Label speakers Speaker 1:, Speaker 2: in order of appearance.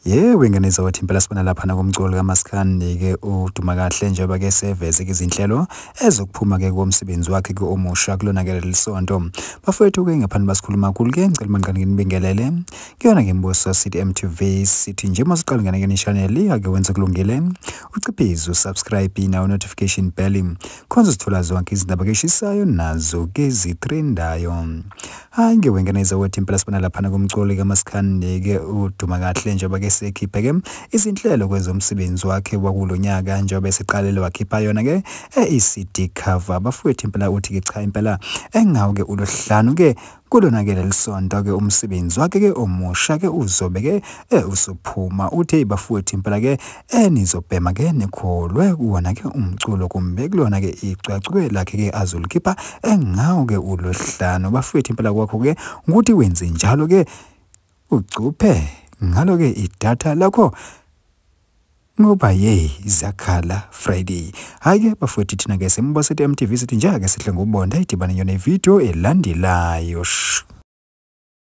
Speaker 1: Yebo, ingane zakwethu, impela sibona laphana kumculo kaMaskandi-ke uDuma kahle njengoba-ke seveze-ke izinhlelo ezokuphuma-ke komsebenzi wakhe-ke omusha kulona-ke leli sonto. Bafowethu-ke, ngaphambi basikhuluma kakhulu-ke, ngicela manqane nginibingelele kuyona-ke Mbuso City MTV. Sithi nje masiqala ngane-ke channel, ake wenze kulungile, uciphize usubscribe nawo notification bell, khonze sithola zonke izindaba keshisayo nazo-ke zitrendayo. Hayi ngewengane zakwethu, impela sibona laphana kumculo kaMaskandi-ke uDuma kahle njengoba-ke sekhiphe-ke izinhlelo kwezomsebenzi wakhe wakulo nyaka, njengoba eseqalile wakhipha yona-ke e-CD cover. Bafowethu, impela uthi-ke cha, impela engawo-ke uLwesihlanu-ke kulona-ke leli sonto-ke umsebenzi wakhe-ke omusha-ke uzobe-ke usuphuma. Uthi bafowethu, impela-ke enizobhema-ke nikholwe kuwona-ke umculo kumbe kulona-ke icwecwe lakhe-ke azolikhipha engawo-ke uLwesihlanu. Bafowethu, impela kwakho-ke ukuthi wenze njalo-ke, ucuphe ngalo-ke idatha lakho, ngoba yeyi, zakhala Friday. Hhayi-ke bafowethu, thina-ke Simbo Sithi MTV sithi nje ake sihle ngobonda idibane yona ividiyo elandelayo.